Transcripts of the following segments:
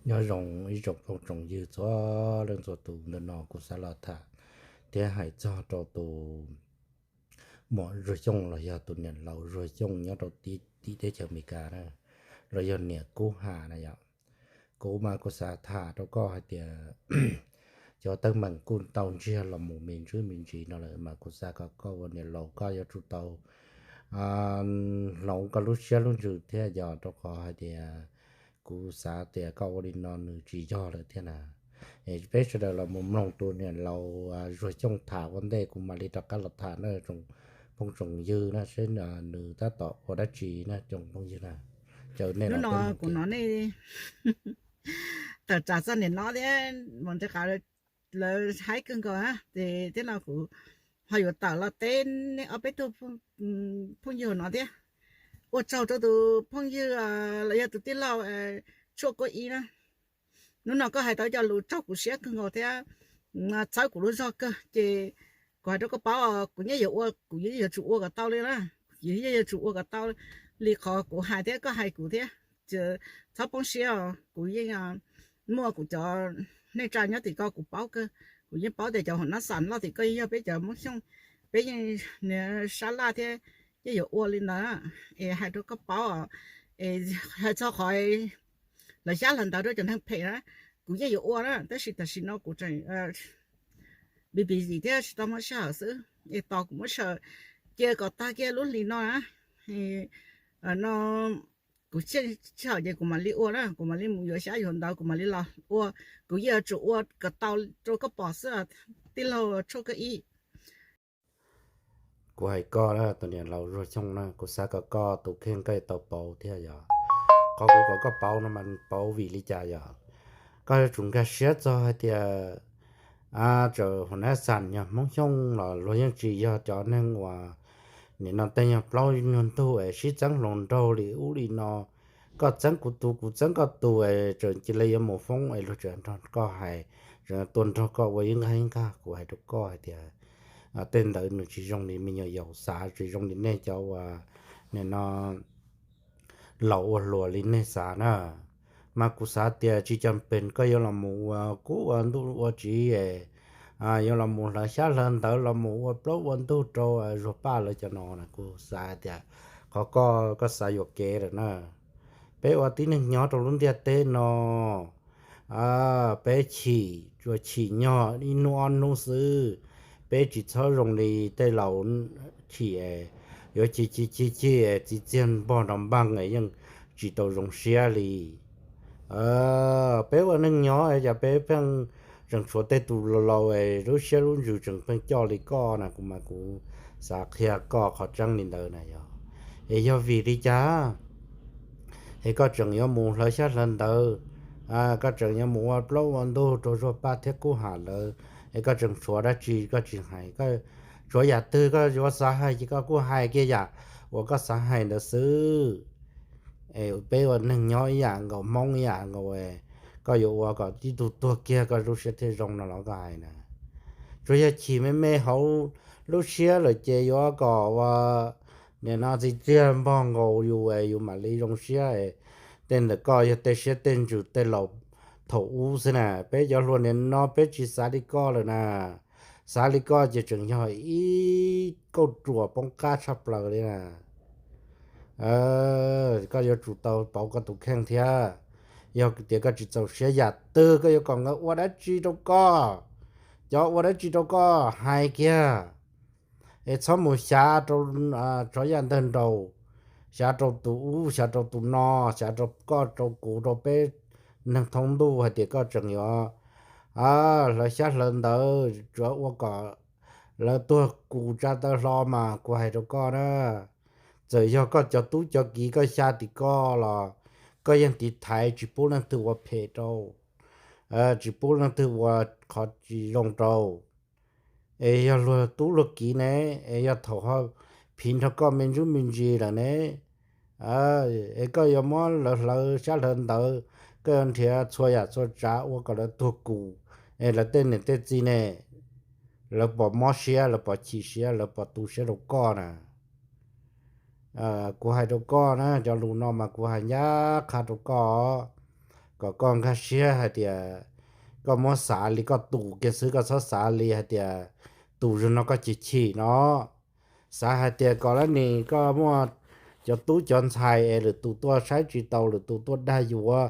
Nyob zoo ib tsoom phooj tsoom ywg txhua leej txhua tus, ntawm no kuv xav los tham thiab hais txog rau tus muam Zuag Xyooj los yog tus niam laus Zuag Xyooj nyob rau tim teb chaws Amelikas na, los yog niam Kub Ham na yom. Kuv mas kuv xav tham rau koj hais tias cov teeb meem kuj tau ntsiag los mus me ntsis me ntsis no lawm mas kuv xav kom koj ua niam laus koj yuav tsum tau hloov koj lub siab lub ntsws thiab yog rau qhov hais tias kuv xav tias koj ua li no nws tsis yog lawm thiab na. Peb sawv daws los mus mloog tus niam laus Zuag Xyooj tham ua ntej kuv mam li rov qab los tham na tsoom phooj tsoom ywg na seb nws tab tom ua dab tsi na tsoom phooj ywg na. Caw nej los peb mus kuv hnov nej tawm tsam txog niam no thiab mas ntshe qav lawv haib kawg nkaus na ces thiab no kuv ho yuav tawm los teb nej ob peb tug phooj ywg no thiab. Ua tsaug rau tus phooj ywg los yog tus tij laug Tshuaj Kub Ib na. Hnub no koj hais tau cov lus raug kuv siab kawg nkaus thiab txhawb kuv lub zog kawg ces kuv hais rau koj paub, kuv yeej yuav ua, kuv yeej yuav tsum ua kom tau li na. Kuv yeej yuav tsum ua kom tau li qhov kuv hais thiab koj hais kuv thiab. Txhob poob siab os, kuv yeej muaj kuv cov neej tsa nyob tim ko kuv paub kawg. Kuv yeej paub tias cov hauv nab xam loj tim ko yog peb cov Hmoob Xyooj, peb yeej sab laj thiab yeej yuav ua li ntawd. Es hais rau koj paub os, es hais txog qhov lawv xyab hlawv ntawv rau cov neeg phem na, kuv yeej yuav ua na, tab sis tam sim no kuv tseem busy thiab tsis tau muaj sij hawm xwb. Es tos kuv muab sawv cia kom tag kiag lub hlis no na, no kuv sij hawm ces kuv mam li ua na, kuv mam li mus yuav xyab yuav ntawv kuv mam li los ua. Kuv yeej yuav tsum ua kom tau rau koj pom xwb, tij laug Tshuaj Kub Ib. Kuv hais koj na tus niam laus Zuag Xyooj na, kuv xav kom koj tus kheej koj yuav tau pauv thiab yog qhov kuv kom koj pauv no mas pauv vim li cas yog koj yuav tsum nkag siab txog hais tias txawm hauv nab xam yog Hmoob Xyooj los luag yeej tsis yog cov neeg uas nim no tej nyuag plaub nyuag ntug es sib txeeb hluas nraug li ub li no, koj txeeb kuv tus kuv txeeb koj tus es tseem cia li yuav mus foob es luag tseem nrog koj hais, tseem tuaj nrog koj ua ib nqag ib nqag. Kuv hais rau koj hais tias tej ntawd nws tsis zoo li me nyuam yaus xav, tsis zoo li nej cov uas nim no laus ua hluas li nej xav na. Mas kuv xav tias tsis cam pem koj yuav los mus ua kub ua ntuj ua tsiv, yuav los mus hlawv xyab hlawv ntawv los mus ua plaub ua ntug rau Zuag Paj lawv cov no na. Kuv xav tias qhov koj, koj xav yuam kev lawm na. Peb ua tib neeg nyob rau lub ntiaj teb no, peb chim tsuas chim nyog ib hnub ob hnub xwb. Peb tsis txhob zoo li tej laus chim, yuav chim chim chim chim txiv txiag npog nrov npag es yeej tsis tau zoo siab li. Peb ua neeg nyob es cas peb pheej tseem tshuav tej tus laus laus es lub siab lub ntsws tseem pheej coj li koj na. Kuv mas kuv xav qhia koj qhov tseeb li ntawd na yog, es yog vim li cas es koj tseem yuav mus hlawv xyab hlawv ntawv, koj tseem yuav mus ua plaub ua ntug rau Zuag Paj thiab Kub Ham lawv, es koj tseem tshuav dab tsi koj tsis hais? Tshuav yam twg koj yuav xav hais ces koj kuj hais kiag yam uas koj xav hais ntawd xwb. Es peb ua neeg nyob ib yam nkaus, Hmoob ib yam nkaus, koj yuav ua kom tib tug tuag kiag koj lub siab thiaj zoo no los koj hais na. Tsuas yog chim me me hauv lub siab lawm ces yuav kom ua nim no txiv txiag npog nkaus yus es yus mam li zoo siab. Tej ntawm koj yog tej siab tej ntsws tej laus thaum ub xwb na. Peb cov hluas nim no peb tsis xav li koj lawm na. Xav li koj ces tseem yog ib kauj ruam poob qab tshaj plaws li na. Koj yuav tsum tau pauv koj tus kheej thiab. Yog tias koj tsis txaus siab yam twg koj yuav kom nkawd ua dab tsi rau koj, cov ua dab tsi rau koj hais kiag. Es txhob mus xyav rau tsov yaj ntawg nraus, xyav rau tus ub xyav rau tus no, xyav rau koj rau kuv rau peb neeg thoob ntuj hais tias koj tseem yuav hlawv xyab hlawv ntawv tsuav ua kom lawv tuag kus tsa taw hlo mas kuv hais rau koj na, txawm yog koj cov tub cov kiv koj xya tim koj los koj yeej tiv thaiv tsis pub leej twg ua phem rau, tsis pub leej twg ua qhov tsis zoo rau. Es yog luag tub luag kiv ne, es yog thaum ho phiv nrog koj me ntsuj me ntsis lawm ne, es koj yuav muab lawv hlawv xyab hlawv ntawv, koj yuav nrhiav txhua yam txhua tsav ua kom lawv tuag kus, es lawv tej niam tej txiv ne, lawv pom mob siab, lawv pom chim siab, lawv pom tu siab rau koj na. Kuv hais rau koj na, cov lus no mas kuv hais ncaj qha rau koj. kom koj nkag siab hais tias koj muab xav li koj tus kiag xwb, koj txhob xav li hais tias tus zog no koj chim chim no. Xav hais tias kom lab nis koj muaj cov tub cov ntxhais es lwm tus tuaj saib tsis taus, lwm tus tuaj dag yuav,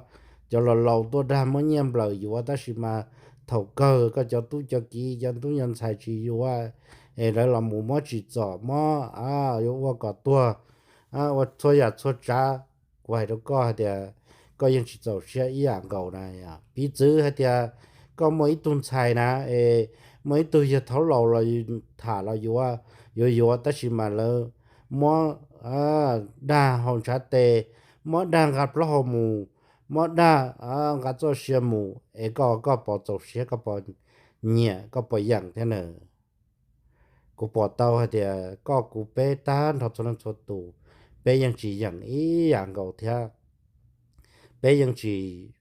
cov laus laus tuaj dag muab nyiaj nplawm yuav, tab sis mas thaum kawg koj cov tub cov kiv cov tub cov ntxhais tsis yuav, es lawv los mus muab tsim txom muab, yuav ua kom tuag, ua txhua yam txhua tsav. Kuv hais rau koj hais tias koj yeej tsis txaus siab ib yam nkaus na. Piv txwv hais tias koj muaj ib tug ntxhais na, es muaj ib tug yawg thaub laus los tham los yuav, yuav yuav, tab sis mas lawv muab dag haus ntshav tes, muab dag nqa plaub hau mus, muab dag nqa txoj sia mus, es koj, koj puas txaus siab, koj puas nyiam, koj puas yeem thiab na? Kuv pom tau hais tias koj kuv peb tag nrho txhua leej txhua tus, peb yeej tsis yeem ib yam nkaus thiab. Peb yeej tsis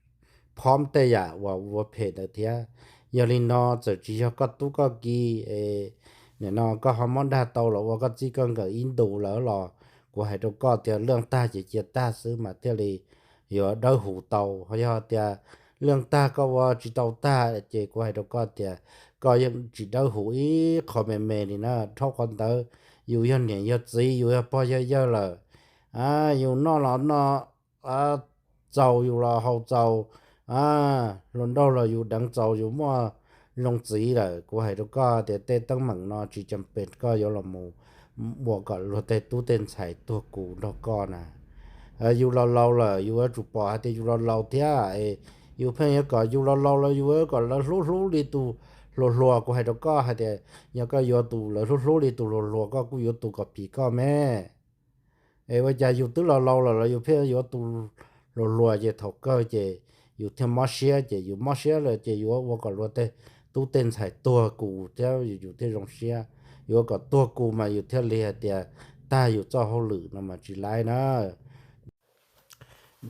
phom tej yam uas ua phem ntawd thiab. Yog li no txawm tsis yog koj tub koj kiv es nim no koj ho muab dag tau los ua koj txij koj nkawm ib ntus lawm los, kuv hais rau koj tias leej tag ces cia tag xwb mas thiaj li yuav dawb huv tau. Ho yog tias leej tag koj ua tsis tau tag ces kuv hais rau koj tias koj yeej tsis dawb huv ib qho me me li na. Dhau qhov ntawd, yus yog niam yog txiv, yus yog pog yog yawg lawm, yus noj los noj txaus, yus los haus txaus, hluas nraug los yus deev txaus, yus muaj zoo txiv lawm. Kuv hais rau koj tias tej teeb meem no tsis cam pes koj yuav los mus ua kom luag tej tub tej ntxhais tuag kus nrog koj na. Yus los laus lawm yus yuav tsum pom hais tias yus los laus thiab, yus pheej yuav kom yus los laus los yus yuav kom lawv hlub hlub li tus hluas hluas. Kuv hais rau koj hais tias yog koj yuav tus lawv hlub hlub li tus hluas hluas, koj kuj yuav tus kom phim koj me. Es ua cas yus twb los laus lawm los yus pheej yuav tus hluas hluas, ces thaum kawg ces yus thiaj mob siab, ces yus mob siab lawm ces yuav ua kom luag tej tub tej ntxhais tuag kus thiab yus thiaj zoo siab. Yuav kom tuag kus mas yus thiaj li hais tias tag yus txoj hauj lwm no mas tsis laib na.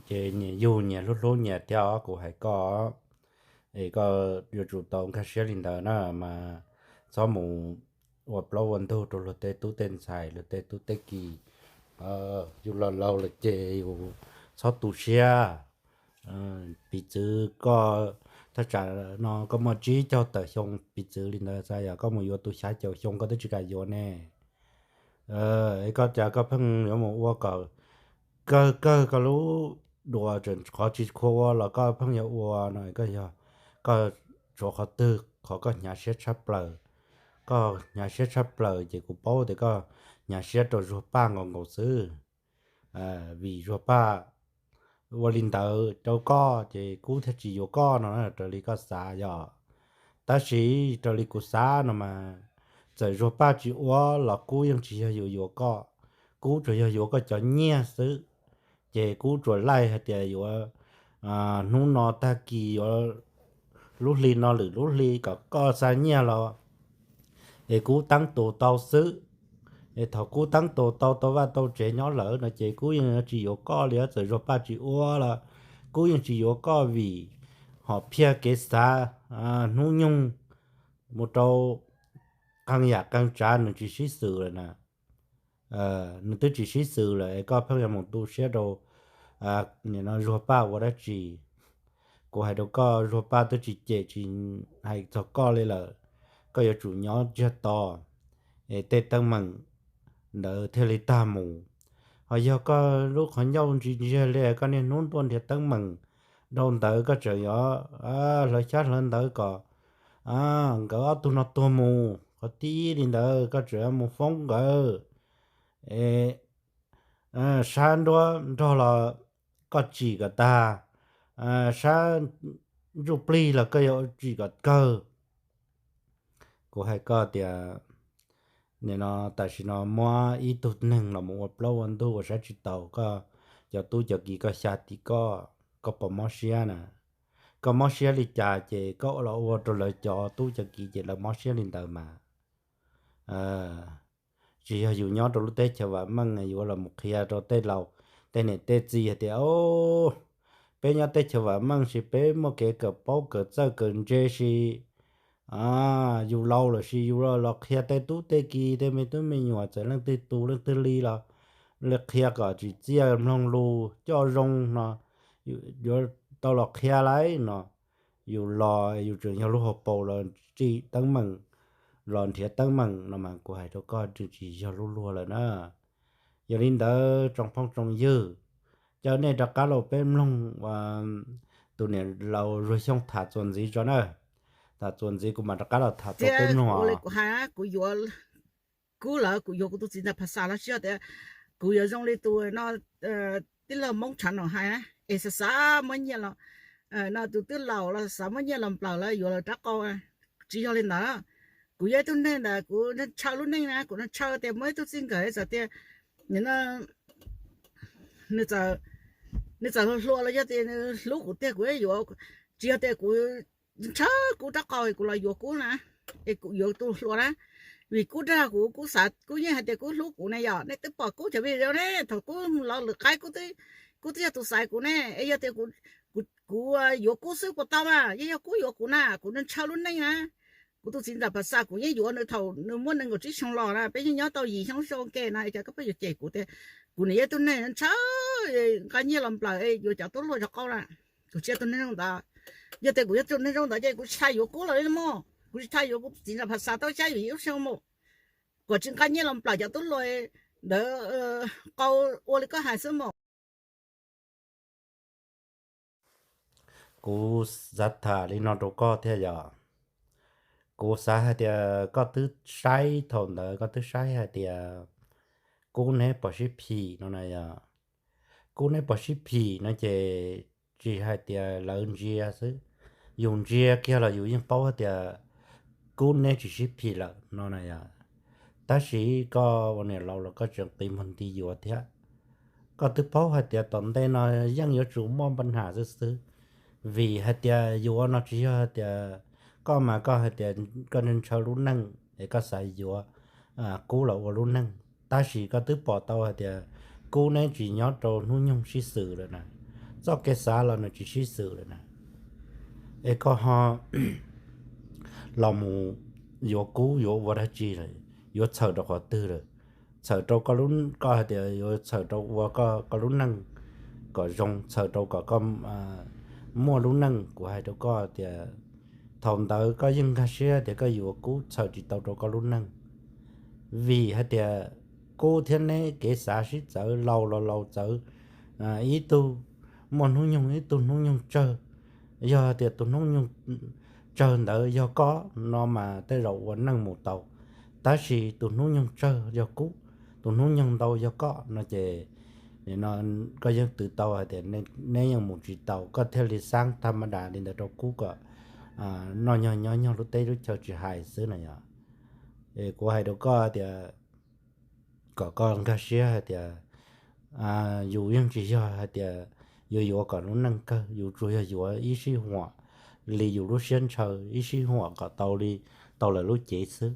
Ces nyias yug nyias hlub hlub nyias thiab os, kuv hais koj. Es koj yuav tsum tau nkag siab li ntawd na, mas txhob mus ua plaub ua ntug rau luag tej tub tej ntxhais, luag tej tub tej kiv. Yus los laus lawm ces yus txhob tu siab. Piv txwv koj thaj tsam no koj muaj tsib caug tawm xyoo, piv txwv li ntawd xav yog koj mus yuav tus xya caum xyoo koj twb tsis kam yuav ne. Es koj cas koj pheej yuav mus ua kom kawg kawg koj lub duas, tseem qhov tsis khuam ua los koj pheej yuav ua no, koj yog, koj tshuav qhov twg qhov koj hnyav siab tshaj plaws? Koj hnyav siab tshaj plaws ces kuv paub tias koj hnyav siab rau Zuag Paj nkaus nkaus xwb. Vim Zuag Paj ua li ntawd rau koj ces Kub thiaj tsis yuav koj no raws li koj xav yog. Tab sis raws li kuv xav no mas, txawm Zuag Paj tsis ua los Kub yeej tsis yog yuav yuav koj. Kub tsuas yog yuav koj cov nyiaj xwb. Ces Kub tsuas laij hais tias yuav, hnub no tag kis yuav, lub hli no lwm lub hli kom koj xa nyiaj los, es Kub teeb tus tau xwb. Es thaum Kub teeb tus tau, tau vaj tau tsev nyob lawm no ces Kub yeej tsis yuav koj li. Txawm Zuag Paj tsis ua los Kub yeej tsis yuav koj vim hom phiaj kev xav hnub nyoog mus rau qee yam qee tsav nws tsis sib xws lawm na. Nws twb tsis sib xws lawm es koj pheej yuav mus tu siab rau nim no Zuag Paj ua dab tsi? Kuv hais rau koj, Zuag Paj twb tsis cem tsis hais txog koj li lawm. Koj yuav tsum nyob ntsiag to, es tej teeb meem ntawd thiaj li tag mus. Ho yog koj lub qhov ncauj ntsis ntsiag li, koj niaj hnub ntuaj nrhiav teeb meem rau ntawd, koj tseem yuav hlawv xyab hlawv ntawv kom nkawd ob tug no tuag mus. Qhov tib li ntawd koj tseem yuav mus foob nkawd, es sab nruab nrog los koj tsim kom tag, sab ntsuj plig los koj yuav tsim kom kawg. Kuv hais koj tias, nim no tam sim no muab ib tug neeg los mus ua plaub ua ntug ua saib tsis taus koj cov tub cov kiv, koj xya tim koj, koj puas mob siab na? Koj mob siab li cas ces koj los ua rau lawv cov tub cov kiv ces lawv mob siab li ntawd mas. Tsis yog yus nyob rau lub teb chaws vam meej yus los mus qhia rau tej laus tej niam tej txiv hais tias, o, peb nyob teb chaws vam meej sis peb muaj kev kawm paub kawm txawj kawm ntse sis yus laus lawm sis yus los qhia tej tub tej kiv tej me tub me nyuam txawm leej twg tus leej twg li los, li qhia kom tsim txiaj mloog lus coj zoo no, yuav tau los qhia lawm no. Yus los yus tseem yog lub hauv paus los tsim teeb meem, los nrhiav teeb meem no mas kuv hais rau koj tseem tsis yog lub luag lawm na. Yog li ntawd tsoom phooj tsoom ywg, caw nej rov qab los peb mloog tus niam laus Zuag Xyooj tham txuas ntxiv tso na. Tham txuas ntxiv kuv mam rov qab los tham rau peb mloog os. Kuv yuav, kuv yuav kuv tus txiv ntxawm Phas Xas los sis tias kuv yuav zoo li tus no, tij laug Hmoob Tshav Nom hais na, es xav xav muab nyiaj los, no tus twb laus los xav muab nyiaj los nplawm lawv yuav lawv rab qau. Tsis yog li ntawd. Kuv yog ib tug neeg ntawd kuv ntshaw lub neej na, kuv ntshaw tias muaj ib tug txij nkawm txawm tias nws txawm hluas hluas los yog tias nws hlub kuv tiag kuv yuav, tsis yog tias kuv ntshaw kuv rab qau kuv los yuav Kub na, es kuv yuav tus hluas na. Vim Kub dag kuv, Kub xav, Kub yeej hais tias Kub hlub kuv ne yom. Nej twb pom Kub cov video ne, thaum Kub los lwm qaib Kub twb, Kub twb yog tus xaiv kuv ne. Es yog tias kuv yuav Kub xwb puas tau mas, yeej yog Kub yuav kuv na, kuv ntshaw lub neej na. Kuv tus txiv ntxawm Phas Xas kuv yeej yuav nws thaum nws muaj nees nkaum tsib xyoo los na, peb yeej nyob tau yim xyoo xyoo ke na, es cas koj pheej yuav cem kuv tias kuv nim yog ib tug neeg ntshaw nqa nyiaj los nplawm yuav cov tub hluas rab qau na. Kuv tsis yog tus neeg zoo ntawd. Yog tias kuv yog tus neeg zoo ntawd ces kuv tsis tas yuav Kub lawm li mog, kuv tsis tas yuav kuv tus txiv ntxawm Phas Xas tau xya yim ib xyoo mus, kom tsis nqa nyiaj los nplawm cov tub hluas ntawd qau ua li koj hais xwb mog. Kuv xav tham li no rau koj thiab yom. Kuv xav hais tias koj twb saib thaum ntawd koj twb saib hais tias Kub neb pom sib phim no na yom. Kub neb pom sib phim no ces tsis hais tias lawv ntsia xwb, yus ntsia kiag los yus yeej paub hais tias Kub neb tsis sib phim lawm no na yom. Tab sis koj ua niam laus los koj tseem qiv muag nti yuav thiab. Koj twb paub hais tias tom ntej no yeej yuav tsum muaj npaj ham xwb xwb, vim hais tias yuav no tsis yog hais tias koj mas koj hais tias koj ntshaw lub neej es koj xav yuav Kub los ua lub neej, tab sis koj twb pom tau hais tias Kub neb tsis nyob rau hnub nyoog sib xws lawm na, txoj kev xav los nws tsis sib xws lawm na. Es koj ho los mus yuav Kub yuav ua dab tsi lawm, yuav txhawm rau qhov twg lawm? Txhawm rau koj, koj hais tias yuav txhawm rau ua koj lub neej kom zoo, txhawm rau kom koj muaj lub neej. Kuv hais rau koj tias thaum ntawd koj yeej nkag siab tias koj yuav Kub txhawm tsis tau rau koj lub neej, vim hais tias Kub thiab neb kev xav sib txawv, laus los laus txawv, ib tug muaj hnub nyoog ib tug hnub nyoog tsawg. Yog tias tus hnub nyoog tsawg ntawd yog koj no mas tej zaum ua neej mus tau, tab sis tus hnub nyoog tsawg yog Kub, tus hnub nyoog ntau yog koj no ces koj yeej twv tau hais tias neb yeej mus tsis tau, koj thiaj li xav tham ma das li ntawd rau Kub kom noj nyog nyob nyog lub teb lub chaw tsis hais xwb na yom. Es kuv hais rau koj tias kom koj nkag siab hais tias yus yeej tsis yog hais tias yuav yuav kom lub neej kawg, yus tsuas yog yuav ib sij huam li yus lub siab ntshaw, ib sij huam kom tau li tau lawv lub cev xwb.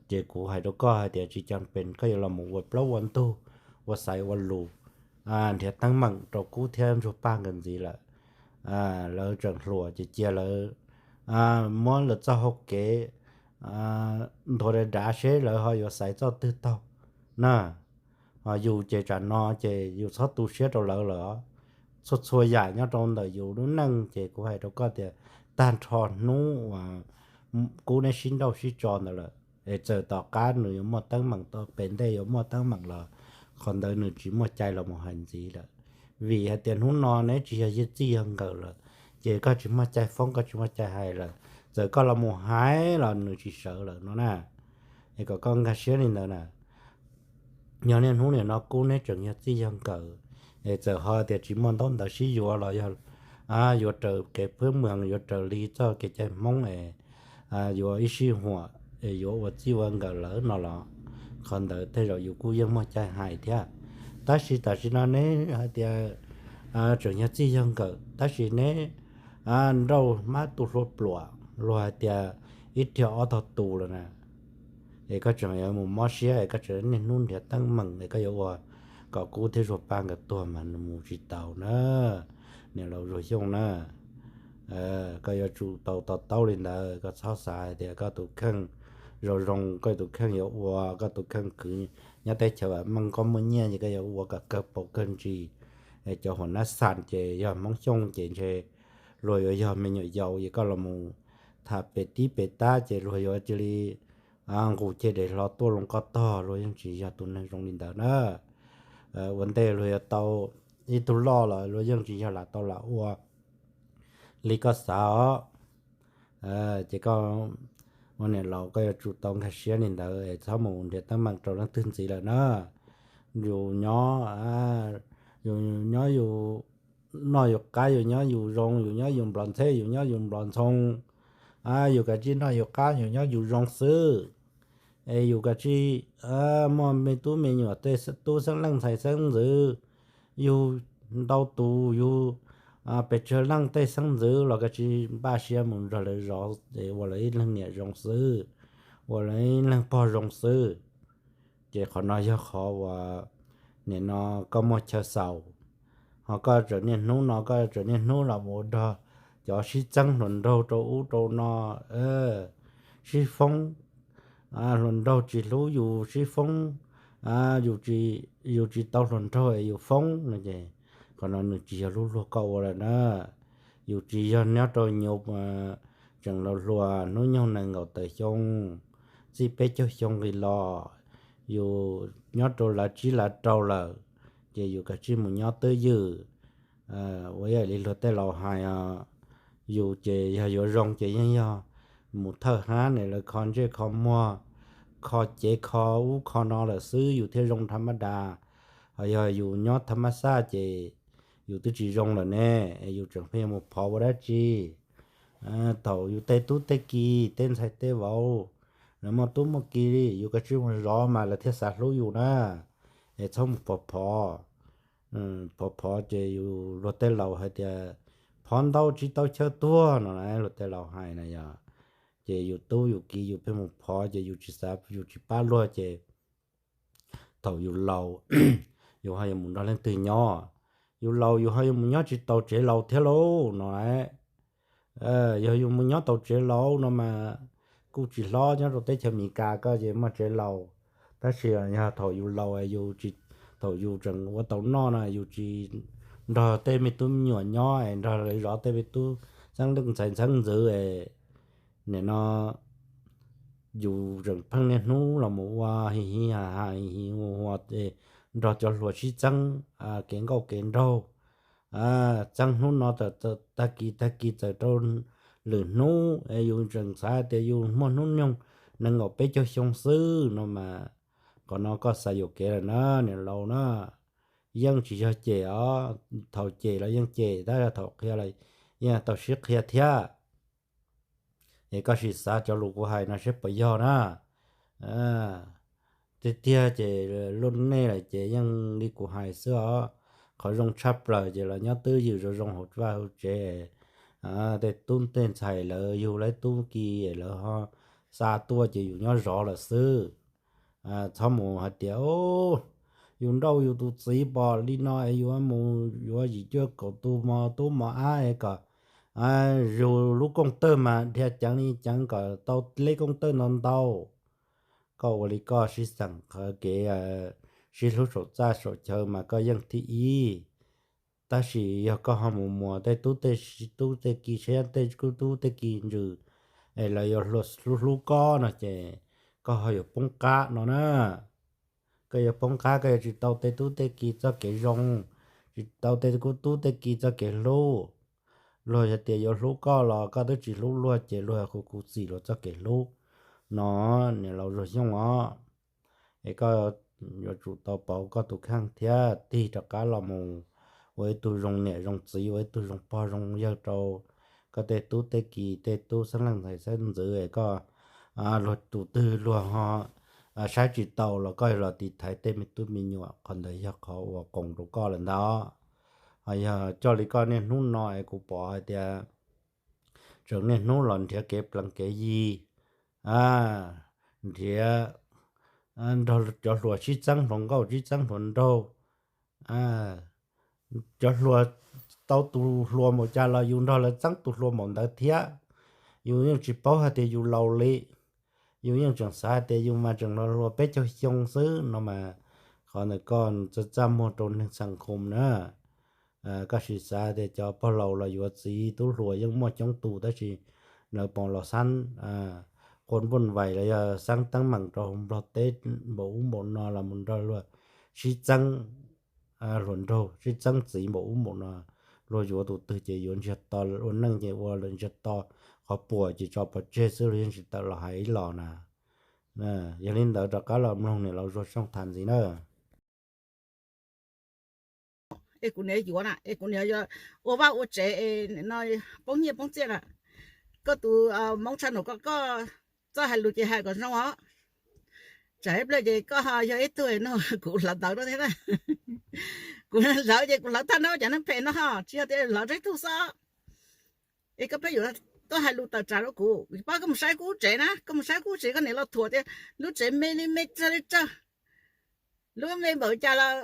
Ces kuv hais rau koj hais tias tsis cam pes koj yuav los mus ua plaub ua ntug, ua xaiv ua lus, nrhiav teeb meem rau Kub thiab Ntsuag Paj nkawd ntxiv lawm. Lawv tseem hluas ces cia lawv muab lawv txoj hau kev nthua dav dav seb lawv ho yuav xaiv txoj twg taug na. Ho yus ces tsam no ces yus txhob tu siab rau lawv lawm. Txhua txhua yam nyob rau ntawm yus lub neej ces kuv hais rau koj tias tag nrho hnub uas Kub neb sib nrauj sib tso ntawd lawm es txawm tom qab nws yuav muaj teeb meem, tom pem ntej yuav muaj teeb meem los qhov ntawd nws tsis muaj cai los mus hais ntxiv lawm. Vim hais tias hnub no neb tsis yog txij yog nkawm lawm, ces koj tsis muaj cai foob, koj tsis muaj cai hais lawm. Txawm koj los mus hais los nws tsis sawv lawm no na. Es kom koj nkag siab li ntawd na. Yog niaj hnub nim no Kub neb tseem yog txij yog nkawm, es txawm ho tias tsis muaj ntaub ntawv sib yuav los yog yuav raws kev phwb mws, yuav raws li txoj kev cai Hmoob es yuav ib sij huam es yuav ua txij ua nkawm lawm no los qhov ntawd tej zaum yus kuj yeej muaj cai hais thiab. Tab sis tam sim no neb hais tias tseem yog txij yog nkawm tab sis neb nrauj hmab tu hlua pluam luag hais tias ib riag ob tog tu lawm na. Es koj tseem yuav mus mob siab es koj tseem niaj hnub nrhiav teeb meem es koj yuav ua kom Kub thiab Zuag Paj nkawd tuag mas nws mus tsis tau na, niam laus Zuag Xyooj na. Koj yuav tsum tau to taub li ntawd, koj txhob xav hais tias koj tus kheej zoo zoo, koj tus kheej yuav ua, koj tus kheej khwv nyob teb chaws vam meej, koj muaj nyiaj ces koj yuav ua kom kawg paus kawg ntsis, Cov huam nab xas ces yog Hmoob Xyooj ces ntshe luag yuav yog me nyuam yaus es koj los mus tham pem tib pem tab ces luag yuav cia li nqus ceg dev hlo tuaj loo koj tog, luag yeej tsis yog tus neeg zoo li ntawd na. Ua ntej luag yuav tau ib tug loj los luag yeej tsis yog lam tau lam ua li koj xav os. Ces koj ua niam laus koj yuav tsum tau nkag siab li ntawd es txhob mus nrhiav teeb meem rau leej twg ntxiv lawm na. Yus nyob, yus nyob yus noj yus qab, yus nyob yus zoo, yus nyob yus nplov ntxheb, yus nyob yus nplov ntxhoo, yus kav tsij noj yus qab, yus nyob yus zoo xwb. Es yus kav tsij muaj me tub me nyuam tej tub xeeb leej ntxhais xeeb ntxwv, yus ntau tus yus pes tsawg leej tej xeeb ntxwv los kav tsij npaj siab mus nrog lawv zov es ua lawv ib leeg niam zoo xwb, ua lawv ib leeg pog zoo xwb. Ces qhov no yog qhov uas nim no koj muaj chaw xaus, ho koj tseem niaj hnub no koj tseem niaj hnub los mus ua nrog cov sib txeeb hluas nraug rau ub rau no, sib foob, hluas nraug tsis hlub yus sib foob, yus tsis tau hluas nraug es yus foob no ces qhov no nws tsis yog lub luag koj ua lawm na. Yus tsis yog nyob rau nyuv tseem laus hluas hnub nyoog nees nkaum tawm xyoo, txij peb caug xyoo nqis los, yus nyob rau lav tsib lav rau lawm, ces yus kav tsij mus nyob twj ywm. Ua ib yam li luag tej laus hais, yus ces yog yuav zoo ces yeej yog mus thawj hab ne lawv kho ntsej kho muag, kho cev kho ub kho no lawm xwb yus thiaj zoo tham mab das. Ho yog yus nyob tham mab xaj ces yus twb tsis zoo lawm ne, es yus tseem pheej yuav mus phov ua dab tsi? Thaum yus tej tub tej ki, tej ntxhais tej vauv, lawv muaj tub muaj ki li, yus kav tsij mus zov mas lawv thiaj xav hlub yus na. Es txhob mus phov phov, phov phov ces yus luag tej laus hais tias phov ntau tsis tau chaw tuag no na, luag tej laus hais na yog. Ces yus tub yus ki yus pheej mus phov ces yus tsis xav yus tsis pab luag ces thaum yus laus yus ho yuav mus nrog leej twg nyob? Yus laus yus ho yuav mus nyob tsis tau tsev laus thiab lauj no. Yog yus mus nyob tau tsev laus no mas kuj tsis hlob, nyob rau teb chaws Amelikas koj ces muaj tsev laus, tab sis yog thaum yus laus, thaum yus tseem ua tau noj no yus tsis nrog tej me tub me nyuam nyob es nrog lawv zov tej me tub xeeb leej ntxhais xeeb ntxwv es nim no yus tseem pheej niaj hnub los mus ua hi hi ha ha hi hi hu hu es nrog cov hluas sib txeeb kev nkauj kev nraug, txeeb hnub no tag kis tag kis txawm rau lwm hnub es yus tseem xav tias yus muaj hnub nyoog nees nkaum peb caug xyoo xwb no mas, qhov no koj xav yuam kev lawm na niam laus na. Yeej tsis yog cem os, thaum cem los yeej cem, tab sis thaum qhia los yeej tau sib qhia thiab. Es koj sim xav cov lus kuv hais no seb puas yog na. Tiag tiag ces luaj nej lawm ces yeej li kuv hais xwb os. Qhov zoo tshaj plaws ces los nyob twj ywm zoo zoo hauv vaj hauv tsev. Tej tub tej ntxhais lawv yug lawv tub ki lawv ho xa tuaj ces yus nyob zov lawm xwb. Txhob mus hais tias yus nrauj yus tus txiv pom li no es yus mus yuav yim cuaj kaum tus mos tub mos ab es kom yus lub kooj tawg mas dhia ceev li ceev kom tau leb kooj tawg ntau ntau. Koj ua li koj sib xeem qhov kev sib hlub saum txaj saum chaw mas koj yeej thib ib. Tab sis yog koj ho mus muas tej tub tej tub tej ki, saib tej tub tej ki ntsws es lawv yuav hlub hlub koj no ces koj ho yuav poob qab no na. Koj yuav poob qab, koj yuav tsis tau tej tub tej ki txoj kev zoo, tsis tau tej tub tej ki txoj kev hlub. Luag yog tias yuav hlub koj los koj twb tsis hlub luag ces luag hu kuv txim luag txoj kev hlub no, niam laus Zuag Xyooj os. Es koj yuav tsum tau pauv koj tus kheej thiab tig rov qab los mus ua ib tug zoo niam zoo txiv, ua ib tug zoo pog zoo yawg rau koj tej tub tej ki, tej tub xeeb leej ntxhais xeeb ntxwv es koj luag tus twg luag ho saib tsis taus los koj los tiv thaiv tej me tub me nyuam, qhov ntawd yog qhov uas qoos rau koj lawm ntag. Ho yog coj li koj niaj hnub no es kuv pom hais tias tseem niaj hnub los nrhiav kev plees kev yi, nrhiav nrog cov hluas sib txeeb hluas nkauj sib txeeb hluas nraug. Cov hluas tau tus hluas npaum cas los yus nrog lawv txeeb tus hluas npaum ntawd thiab. Yus yeej tsis paub hais tias yus laus li, yus yeej tseem xav hais tias yus mas tseem hluas peb caug xyoo xwb no mas, qhov ntawd koj txaj txaj muag rau neeg xeem khoom na. Koj sim xav tias cov pog laus los yuav txiv tub hluas yeej muaj coob tus, tab sis lawv pom los xab quas npuj vais los yog xab teeb meem rau hauv Nplog teb npaum ub npaum no los mus nrog luag sib txeeb hluas nraug, sib txeeb txiv npaum ub npaum no. Luag yuav tus twg ces yuav ntsiag to, ua neej ces ua lawm ntsiag to, qhov puas ces tso pov tseg xwb, luag yeej tsis tawm los hais ib los na. Yog li ntawd rov qab los mloog niam laus Zuag Xyooj tham ntxiv na. Es kuv niam yuav na, es kuv niam yuav ua vaj ua tsev no poob nyiaj poob txiaj na. Koj tus Hmoob channel no koj txoj hais lus ces hais kom zoo os. Tsam ib pliag ces koj ho yog ib tug no kuv hlawv ntawv rau thiab na. Kuv hlawv ces kuv hlawv tag nrho cov neeg phem no ho tsis yog tias hlawv rau ib tug xwb. Es koj pheej yuav tuaj hais lus tawm tsam rau kuv, pab koj mus saib kuv lub tsev na, koj mus saib kuv lub tsev koj niam los thuam tias lub tsev me li me tsawg li tsawg, lub me npaum cas los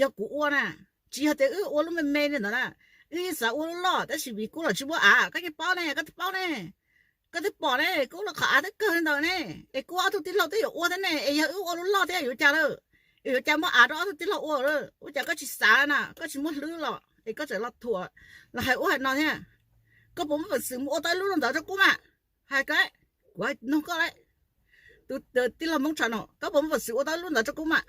yog kuv ua na. Tsis yog tias wb ua lub me me li ntawd na, wb yeej xav ua lub loj tab sis vim kuv los tsis muaj av, koj yeej paub ne, koj twb paub ne. Koj twb pom ne, kuv los qhov av twb kawg li ntawd ne, es kuv ob tug tij laug twb yuav ua thiab ne, es yog wb ua lub loj thiab yuav cas lawm? Es yuav cas muaj av rau ob tug tij laug ua lawm? Ua cas koj tsis xav na, koj tsis muaj hlwb los es koj tseem los thuam, los hais ub hais no thiab? Koj puas muaj peev xwm mus ua tau ib lub ntawd rau kuv mas? Hais koj, kuv hais nug koj lawm, tus tij laug Hmoob channel no, koj puas muaj peev xwm ua tau ib lub ntawd rau kuv mas?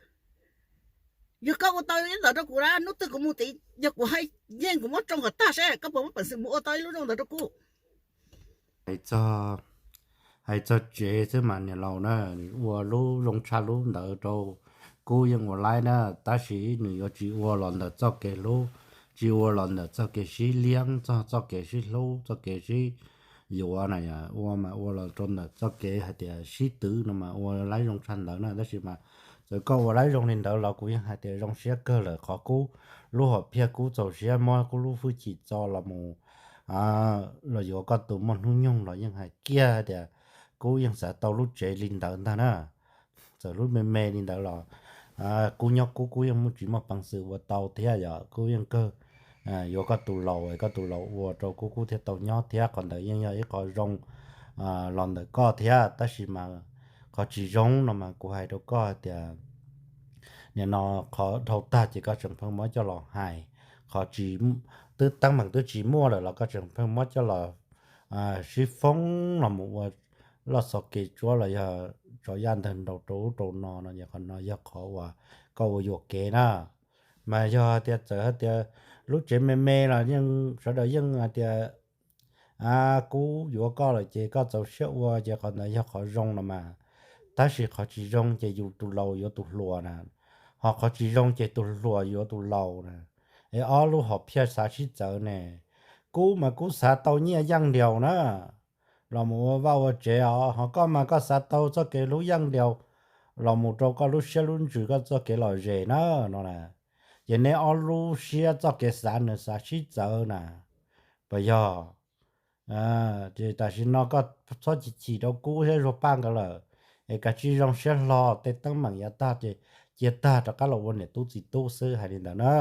Yog koj ua tau ib ntawd rau kuv na, hnub twg kuv mus tid, yog kuv haj yeej kuv muab tsoo kom tag seb koj puas muaj peev xwm mus ua tau ib lub zoo ntawd rau kuv. Hais txog tsev xwb mas niam laus na, ua lub zoo tshaj lub ntawd rau kuv yeej ua laib na, tab sis nws yuav tsis ua los ntawm txoj kev hlub, tsis ua los ntawm txoj kev sib liab, txoj kev sib hlub, txoj kev sib yuav na, ua mas ua los rau ntawm txoj kev hais tias sib twv no mas ua laib zoo tshaj ntawd na, tab sis mas txawm koj ua laib zoo li ntawd los kuv yeej hais tias zoo siab kawg lawm qhov kuv lub hom phiaj kuv txaus siab muab kuv lub hwj chim txo los mus los yuav koj tus muaj hnub nyoog los yeej hais kiag tias kuv yeej xav tau lub tsev li ntawd ntag na. Txawm lub me me li ntawd los kuv nyob kuv, kuv yeej tsis muaj peev xwm ua tau thiab, yog kuv yeej kawg yuav koj tus laus, koj tus laus ua rau kuv, kuv thiaj tau nyob thiab, qhov ntawd yeej yog ib qho zoo los ntawm koj thiab, tab sis mas qhov tsis zoo no mas kuv hais rau koj hais tias nim no qhov dhau tag ces koj tseem pheej muab coj los hais, qhov tsis, twb teeb meem twb tsis muaj lawm los koj tseem pheej muab coj los sib foob los mus ua loj xov kev tsuab los yog tso yaj ntawg nraug rau ub rau no no, qhov no yog qhov uas koj ua yuam kev na. Mas yog hais tias txawm hais tias lub tsev me me los yeej sawv daws yeej hais tias kuv yuav koj lawm ces koj txaus siab ua ces qhov ntawd yog qhov zoo no mas. Tab sis qhov tsis zoo ces yus tus laus yuav tus hluas na, ho qhov tsis zoo ces tus hluas yuav tus laus na. Es ob lub hom phiaj xav sib txawv ne, kuv mas kuv xav tau nyiaj yaj nraug na los mus ua vaj ua tsev os, ho koj mas koj xav tau txoj kev hlub yaj nraug los mus rau koj lub siab lub ntsws koj txoj kev lom zem na no na. Ces neb ob lub siab txoj kev xav nws xav sib txawv na, puas yog? Ces tam sim no koj txhob chim chim rau kuv thiab Zuag Paj nkawd lawm, es kav tsij zoo siab hlo, tej teeb meem yav tag ces cia tag rov qab los ua niam tub txiv tub xwb, hais li ntawd na.